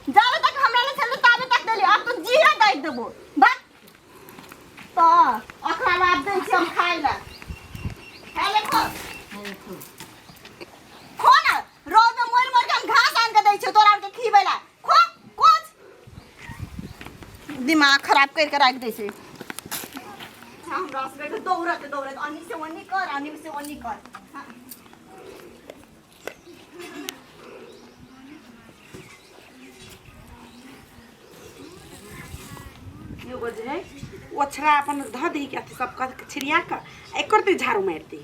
जाबे तक हमरा ले छले ताबे तक देली, अब तो जीरा दाइक देबो बस। तो अखरा आब दै छी हम खाइ ला। खाइ ले, खो खो ना। रोज मोर मोर के हम घास आन के दै छियो तोरा आर के खिबै ला। खो कोच, दिमाग खराब करके राख दै छै। हमरा सबके दौड़त दौड़त अन्नी से ओन्नी कर, अन्नी से ओन्नी कर। हाँ। एगो जे है ओछरा अपन धऽ दही के अथी सब कर छिड़िया कऽ एकर दे झाड़ू मारि दही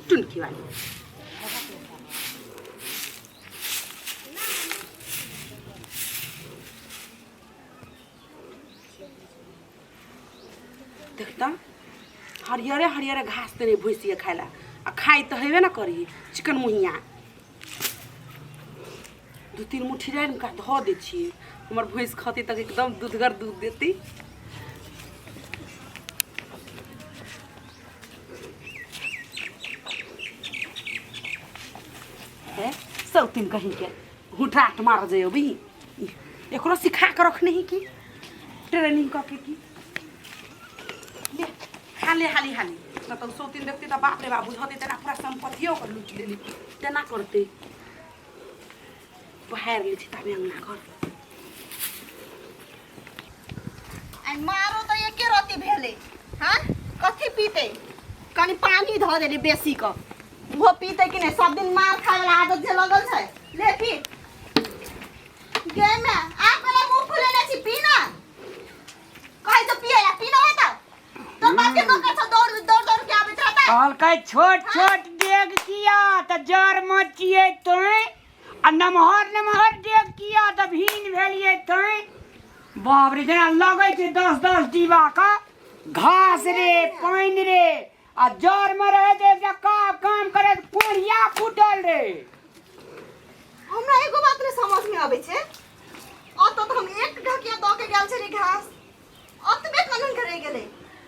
टुनकी वाली। देखता हरियरे हरियरे घास देने भैंसिया खाए ला, आ खाई तो हेबे ना करी चिकन मुहिया। दू तीन मुट्ठी राखि हुनका धऽ दै छियै, हमर भैंस खतै तक एकदम दूधगर दूध देतै। हे सब तीन कहीं के हुठराट मार जाइयो भी, एकरो सिखा के रखने ही की ट्रेनिंग कऽ के की। ले खा ले हाली हाली, न तऽ सौतीन देखते तऽ बाप रे बाप बुझते तेना पूरा सम्पत्तियो ओकर लूटि लेली तेना करते। बहारि लै छी ताबे अंगना घर। आ मारो तऽ एके रति भेलै। हाँ कथी पीते? कनि पानी धऽ देली बेसी कऽ, ओहो पीते कि नहि? सब दिन मार खाय वाला आदत जे लगल छै। ले पी गे में, आप वाला मुंह फुलेने छी, पी ना। कहै तो पिए ला, पी ना होता तो बाप के नौकर से दौड़ दौड़ दौड़ के आबैत रहता। कहलकै छोट छोट डेग किया तऽ जड़ मचिए तैं, आ नमहर नमहर डेग किया तऽ भीन भेलिए तैं। बाप रे, जेना लगै छै 10 10 डिब्बा का घास रे पानि रे, आ जड़ में रहे तऽ एकटा का काम करे कोढ़िया फूटल रे। हमरा एगो बात नहीं समझ में आबै छै, अतऽ तऽ हम एक ढकिया दऽ के गेल छली घास, अतबे कनन के रहि गेलै?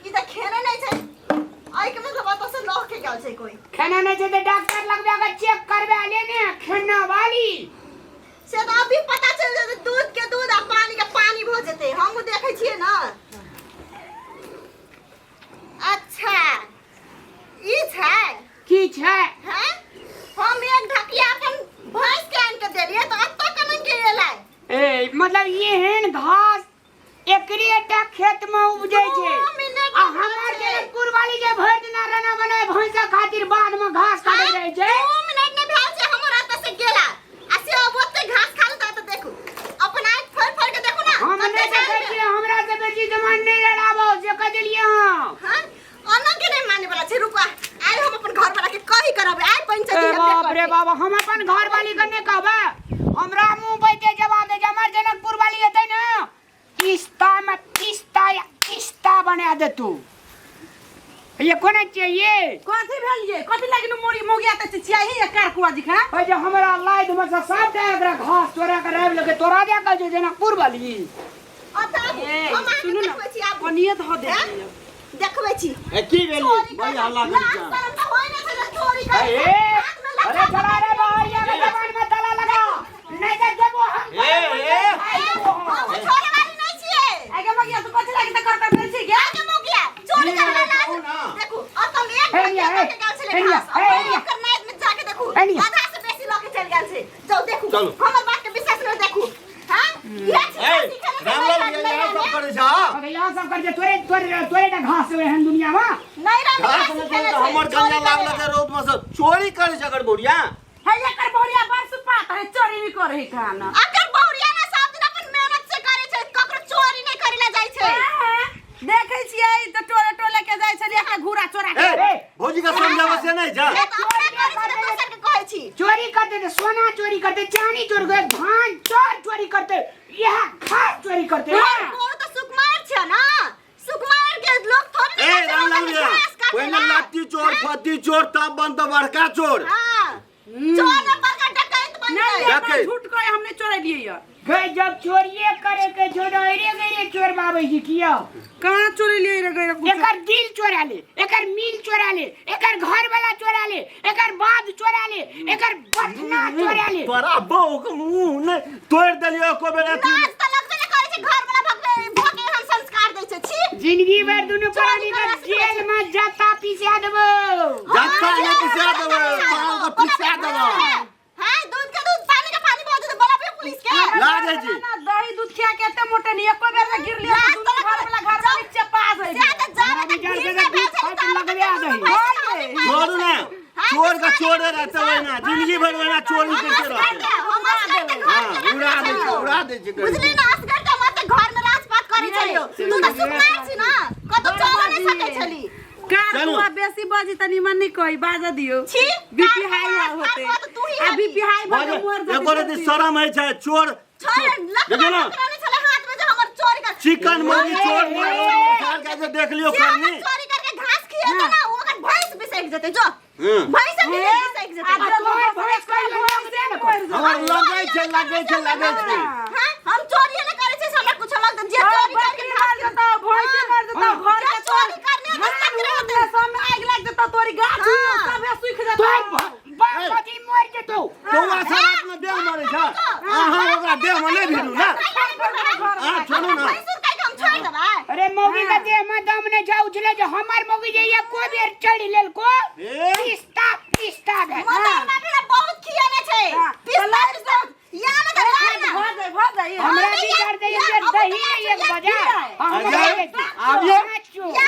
ई तऽ खेने नहि छै, एहिके मतलब अतऽ से लऽ के गेल छै कोई। खेने नहि छै तऽ डॉक्टर लग जाके चेक करबा ले ने खेना वाली। से तऽ अभी पता चलि जेतै, दूध के दूध आ पानी के पानी भऽ जेतै। हमहूँ देखै छियै ने। अच्छा ई छै की छै? हैं, हम एक ढकिया अपन भैंस के आनि के देलियै तऽ अतऽ कनन के एलै? ए मतलब एहन घास एकरे टा खेत में उपजै छै। दू मिनट आ मे हमर छै। जनकपुर वाली जे भरि दिना रना बनाय भैंसा खातिर बाद में घास काटैत रहै छै। 2 मिनट नहि भेल छै हमर एतऽ से गेला, आ से अब ओते घास खा लेता तऽ देखू अपन आँखि फोड़ि फोड़ि के देखू ना। हम कते नहि देखै झाड़ छियै, हमरा से बेसी जमान नहि लड़ाबो से कह देलियै हम। हाँ, ओना के नहि माने वाला छै। रुको, आइ हम अपन घर वाला के कही करब, आइ पंचायती ए हेबे बाप रे करतै। बाबा, हम अपन घर वाली के नहि कहबै, हमरा मुंह बैठे जवाब दे। हमर जनकपुर वाली एतै ने किस्ता में किस्ता या किस्ता बना दे तू। ये कोना छियै ये? कथी भेल ये? कथी लागिन मोरी मोगिया त चिचियाही या कारकुआ जी खा? ओइ जे हमरा लाइद में से सबटा एकरा घास चोरा के राबि लेलकै, तोरा दे कहै छौ जनकपुर वाली। अतः ए, हम अहाँके सुनू ना, देखबै छी आब। पनिये धऽ दे। हैं? देखबै छी। ए की भेल? चोरी बड़ी कर हल्ला लाज करै छह। शरम तऽ होइ नहि छै जे चोरी करै ए, छै। हाथ में अरे लट्ठा चला रे बाहरिया के जवान में ताला लगा, नहीं तो देबो हम। ए, ए। हम छोड़े वाली नहि छियै। आगे मगिया तू कथी लागी त कर कर छी गे? आगे मोगिया चोरी की करे भेलै लाज कहू ना। देखू अतः हम एक हे घंटा लिया, लऽ के गेल छलै हे लिया, घास। हे अब लिया। ओकर नाइट में जाके देखू, हे लिया। आधा से बेसी लऽ के चलि गेल छै। जाउ देखू। चलू। हमर बात के विश्वास नहि देखू। हाँ, इएह छै ए, सीखे लए रामलाल नहि भैया यहाँ सब नहि करै छह? अरे यहाँ सब कर जे तोरे तोरे तोरे टा घास छै एहन दुनिया में। नहि राम, घास इएह नहि सीखे छै लए तऽ छै, हमर चोरी कन्या करे लागल लए। छै रौद में से चोरी करै छै अगर बुढ़िया। हे एकर बहुरिया बड़ सुपात है, चोरी भी करे है खाना। अगर बहुरिया ना सब दिन अपन मेहनत से करे छै, ककरो चोरी नहि करे ला जाइ छै। देखै छियै तऽ टोले टोले के जाइ छलियै एकटा घूरा चोरा के। ए, भौजी के समझाबै से नहि जा। से तऽ अपने करै छै तऽ दोसर के कहै छी। चोरी करते तऽ सोना चोरी करते, चांदी चोरी करते, धान चोर चोरी करते, यह घास चोरी करते। तोहर गोड़ तऽ सुकुमार छै ना, सुकुमार के लोग थोड़ी ए ना जाइ छै रामलाल रोड पे भैया, घास काटे पहिने ला। लाठी चोर फत्ती चोर तब बन तऽ बड़का चोर। हाँ, चोर ने बड़का डकैत बन नहीं गए। अपना डकैत। झूठ कहे, हमने चोरेलियै ये। गई जब चोरिए करे के छो तो अरे गई चोरबाबै छी किया कहाँ चोरी लिए रे गई रे एकर दिल चोरा ले, एकर मिल चोरा ले, एकर घर वाला चोरा ले, एकर बाध चोरा ले, एकर बथना चोरा ले। तोरा बहू के मुंह ने तोड़ देलियो एको बेर अथी। लाज त लगबे नै करै छै, घर वाला भगवे भगे हम संस्कार दै छै। छी। जिंदगी भर दुनू प्राणी के चोरी करबा जेल में जत्ता पिसा देबो। जत्ता नहि पिसा देबै, तोरा के पिसा देबै। हां, दूध के दूध पानी के पानी बह देतै, बोलाबे पुलिस के। ला जाइ छी। ना दही दूध खिया के एते मोटे नहीं, एको बेर गिर लियो लाज दुनू त घर वाला घर वाली चपा जाय। से त जाबे तक हमरा भीड़ विचार नै से भेल दूध छै, फाट ताबे लगबे तक दही। दुनू भैंस के छोड़ू ने, चोर के चोरे रहते ओहिना, जिंदगी भर ओहिना चोरी करते रहते। हम असगर के घर हाँ, के उड़ा दै छै, उड़ा दै छै। बुझली ना, असगर के मत घर में राजपाट करै छलियो। तू त सुकुमार छी ना, कतौ चल नै सकै छली। कार चलू। कुआ बेसी बजी त निमन नहीं कही बाजा दियो। छी, बीपी कार हाई कुआ, होते। कार कुआ त तू ही आ हेबी। बीपी हाई भ के मर एको रति शरम होइ छै चोर। छोड़, देखियौ लकड़ा ने। लकड़ा नै छलै हाथ में जे हमर चोरी कर। चिकन मुर्गी चोर मुर्गी के जे देख लियो जे हमर करनी। चोरी करके घास खिएतै ना, ओ ओकर भैंस बिसैक जेतै। जो भैंस बिसैक जेतै। आ जे तोहर भैंस कहियो लगबे ने करतौ। हमर लगै छै, लगै छै, लगै छै। हां, हम चोरी नै करै छै से हमरा कुछो लगतै। जे चोरी करके बकरी मर जेतौ, भैंसी मर जेतौ, घर जे के चोरी करने हेतै तकरे हेतै। सब में आगि लागि जेतौ, तोरी गाछ हाँ। सबे सूखि जेतौ। तोहर बाप कथी मर जेतौ। कौआ सब अपना देह मरै छै, अहाँ ओकरा देह मे नहि भिड़ू ने। अहाँ छोड़ू ने। भैंसुर कहि के हम छोड़ि देबै? अरे मौगी के देह में दम नहीं जा उछले जे हमर मौगी जे एको बेर चढ़ लेलको ए? पिस्ता पिस्ता भेल। मदर बाप रे बहुत खियने छै। हाँ। पिस्ता पिस्ता या ना त लाइ ना। भ जाय, भ जाय। हमरा हाँ, विचार दे या, एक बेर अब दही तो नहीं एक या, बजा। या, हम आबियो, आबियो।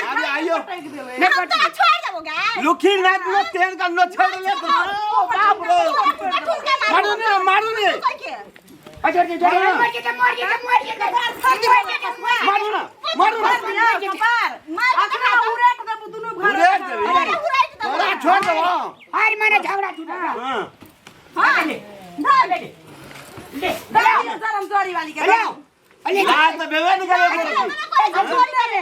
आबियो, आइयो। पटकि देबै। नहीं हम तोरा पटकी। छोड़ि देबो गे। लुखी नाथ में तेल का नो छोड़ ले तो ओ बाप रे, मारू ने, मारू ने। अच्छा अच्छा अच्छा, मर जेतै, मर जेतै, मर जेतै, मर जेतै। मारू ना, मारू ना। मार दियौ, कपार। अखना उड़ेक देबू दुनू घर। उड़ेक देबी। तोरा छोड़ देबो। हर मने झगड़ा छूटा। हाँ। हाँ, ले ले ले ले। दही गरम चोरी वाली के। हेलो अले। लाज तऽ भेबे नहि करै एको रति।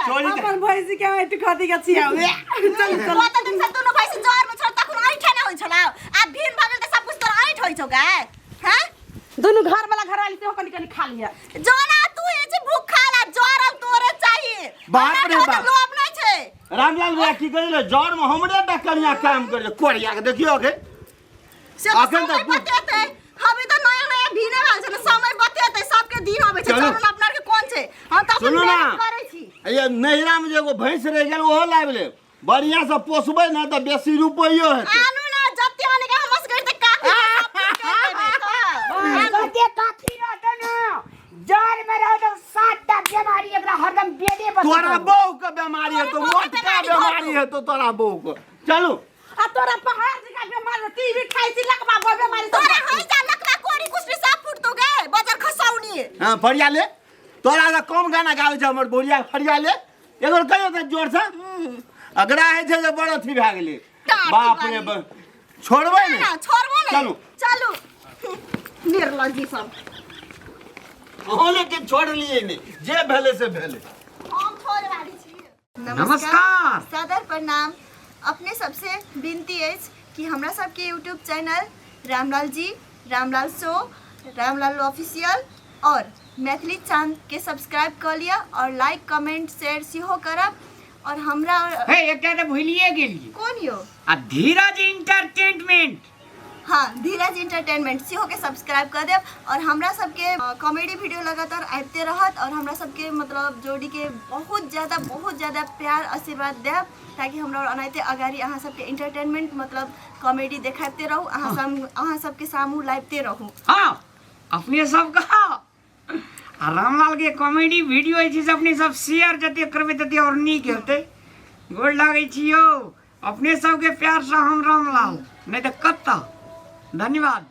चोरी कर। अपन भैंसी के ऐठ खदी के छियाउ। चल चल। कत दिन से दुनू भैंसी जर में छौ, तखन ऐठे नै होइ छलौ। आब भीन भऽ गेल त सब कुछ तोरा ऐठ होइ छौ गे। हैं? दुनू घर वाला घर वाली सेहो कनि कनि खा लिअ। जोना तू हे छै भूखा ला जरल तोरे चाहिए। बाप रे हमरा बाप। के लोभ नै छै। रामलाल भैया की करै ले जर में हमरे टा कनिया काम करै कोरिया के देखियो अखन। से तऽ अखन तऽ समय बतेतै। हमे तऽ नया नया भीने भेल छै ने, समय बतेतै, सबके दिन अबै छै। चलू। चलू ने, अपना आरके कोन छै, हम तऽ अपन सुनू ना। मेहनत करै छी। ये नैहरा में जे एगो भैंस रहि गेल ओहो लाबि लेब, बढ़िया से पोसबै ने तऽ बेसी रुपैयो हेतै। आनू ना, जते आने के हमस गई तऽ काफी सब कुछ कर देबै तऽ। कते काफी रहतौ ने, जर में रहो तो 7 टा बीमारी एकरा हरदम बेडे पर। तोरा बहू के बीमारी हेतौ, तोरे बहू के मोटका बीमारी बीमारी हेतौ तोरा बहू के। चलू। आ तोरा पहाड़ जकाँ बेमार टीवी खाइ छी, लकबा भऽ बेमारी। तोरा होइ जा लकवा कोरी कुसरी सब फुटतो गे बजर खसौनी। हाँ, फरिया ले। तोरा से कम गाना गाबै छै हमर बुढ़िया। फरिया ले एगो कहियो तऽ जोर से। अगरा होइ छै जे बड़ अथी भए गेलै। टाटी बाप रे वाली। छोड़बै ने। ना, छोड़बो नै। चलू। चलू निर्लज्जी सब। अहाँ लेकिन छोड़लियै नहि, जे भेलै से भेलै। हम छोड़े वाली छी। नमस्कार। सादर प्रणाम। अपने सबसे विनती अछि कि हमरा सबके YouTube channel Ramlal ji, Ramlal show, Ramlal official और मैथिली चांद के सब्सक्राइब कऽ लिअ और लाइक कमेंट शेयर सेहो करब और हमरा। हे, एकटा तऽ भूलिए गेलियै। कोन यौ? आ धीरज इंटरटेनमेंट। हाँ, धीरज इंटरटेनमेंट सेहो के सब्सक्राइब कर देब और हमरा सबके कॉमेडी वीडियो लगातार आबिते रहत और हमरा सबके मतलब जोड़ी के बहुत ज़्यादा प्यार आशीर्वाद देब ताकि हमरा और अनाहिते अगाडि अहाँ सबके इंटरटेनमेंट मतलब कॉमेडी देखाबिते रहू, अहाँ सब अहाँ सबके सामू लाबिते रहू। हाँ, अपने सब का आ रामलाल के कॉमेडी वीडियो जे छै से अपने सब शेयर जते करबै तते और नीक हेतै। गोर लागै छी यौ, अपने सबके प्यारसँ हम रामलाल नहि तऽ कतऽ। धन्यवाद।